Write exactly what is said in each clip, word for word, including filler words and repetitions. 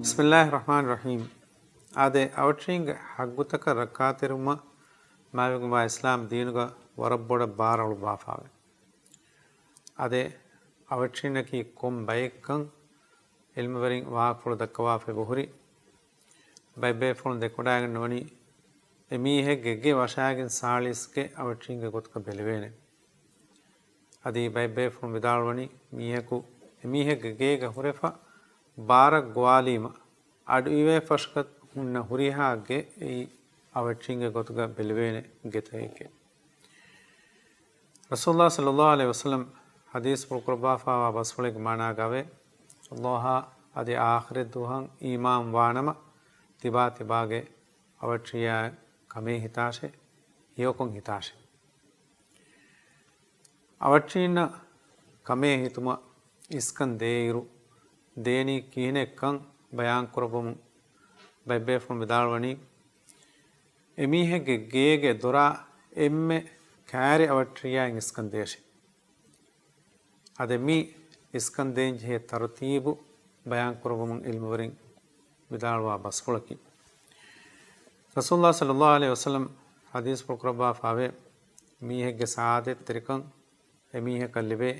ބިސްމިއްލާހި ރަޙްމާނި ރަޙީމް. އާދެ، އަވަށީންގެ ޙައްޤުތަކަށް ރައްކާތެރިވުމަށް މާތްވެގެންވާ އިސްލާމް ދީނުގަ ވަރަށް ބޮޑަށް ބާރަށް އުޅުއްވާފާވޭ. އާދެ، އަވަށީންނަކީ ކޮން ބައެއްކަން ޢިލްމުވެރިން ވާހަކަފުޅު ދައްކަވާފައި އެބަހުރި، ބައެއް ބޭފުޅުން ދެކެވަޑައިގަންނަވަނީ، އެމީހެއްގެ ގެ ވަށާގެން ސާޅީސް ގެ އަވަށީންގެ ގޮތުގަ ބެލެވޭނެ. އަދި ބައެއް ބޭފުޅުން ވިދާޅުވަނީ، މީހަކު އެމީހެއްގެ ގޭގަ ހުރެފަ ބާރަށް ގޮވާލީމަ، އަޑުއިވޭ ފަށަކަށް ހުންނަ ހުރިހާ ގެ އެއީ އަވަށީންގެ ގޮތުގަ ބެލެވޭނެ ގެތަކެކޭ. ރަސޫލުﷲ ޞައްލަﷲ ޢަލައިހި ވަސައްލަމް ޙަދީޘްފުޅު ކުރައްވާފައިވާ ބަސްފުޅެއްގެ މާނާގައި، ﷲ އާ އަދި އާޚިރަތް ދުވަހަށް އީމާން ވާނަމަ، ތިބާ ތިބާގެ އަވަށީންނަށް ކަމޭ ހިތާށޭ، ހެޔޮކޮށް ހިތާށޭ. އަވަށީންނަށް ކަމޭ ހިތުމަށް އިސްކަން ދޭއިރު، ދޭނީ ކިހިނެއްކަން ބަޔާން ކުރައްވަމުން ބައެއް ބޭފުޅުން ވިދާޅުވަނީ، އެމީހެއްގެ ގޭގެ ދޮރާ އެންމެ ކައިރި އަވަށީންނަށް އިސްކަން ދޭށޭ. އާދެ، މި އިސްކަން ދޭންޖެހޭ ތަރުތީބު ބަޔާން ކުރައްވަމުން ޢިލްމުވެރިން ވިދާޅުވާ ބަސްފުޅަކީ، ރަސޫލުﷲ ޞައްލަﷲ ޢަލައިހި ވަސައްލަމް ޙަދީޘްފުޅު ކުރައްވާފައިވޭ، މީހެއްގެ ސާދަތްތެރިކަން އެމީހަކަށް ލިބޭ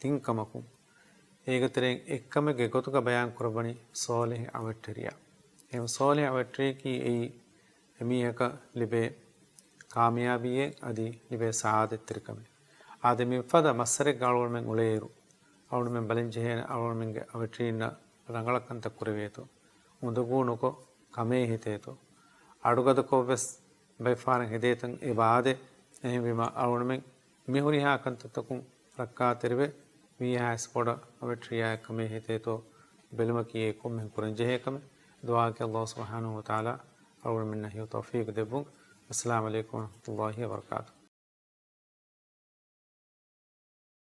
ތިން ކަމަކުން، އޭގެ ތެރެއިން އެއްކަމެއްގެ ގޮތުގަ ބަޔާން ކުރައްވަނީ ޞާލިޙު އަވަށްޓެރިޔާ. އެހެން ޞާލިޙު އަވަށްޓެރިޔަކީ އެއީ އެމީހަކަށް ލިބޭ ކާމިޔާބީއެއް އަދި ލިބޭ ސާދަތްތެރިކަމެއް. އާދެ، މިފަދަ މައްސަރެއްގަ އަޅުގަނޑުމެން އުޅޭއިރު، އަޅުގަނޑުމެން ބަލަންޖެހޭނެ އަޅުގަނޑުމެންގެ އަވަށީންނަށް ރަނގަޅަށް ކަންތައް ކުރެވޭތޯ، އުނދަގޫ ނުކޮށް ކަމޭ ހިތޭތޯ، އަޑުގަދަކޮށްވެސް ބައެއްފަހަރަށް ހެދޭތަން އެބަ އާދޭ. އެހެންވީމަ އަޅުގަނޑުމެން މި ހުރިހާ ކަންތައްތަކުން ރައްކާތެރިވެ، ވީހާވެސް ބޮޑަށް އަވަށީންނަށް ކަމޭ ހިތޭތޯ ބެލުމަކީ އެ ކޮންމެހެން ކުރަންޖެހޭ ކަމެއް. ދުޢާއަކީ ﷲ ސުބްޙާނަހޫ ވަތަޢާލާ އަޅުގަނޑުމެންނަށް ހެޔޮ ތައުފީޤު ދެއްވުން. އައްސަލާމު ޢަލައިކުމް ވަރަޙްމަތުﷲ ވަބަރަކާތުހު.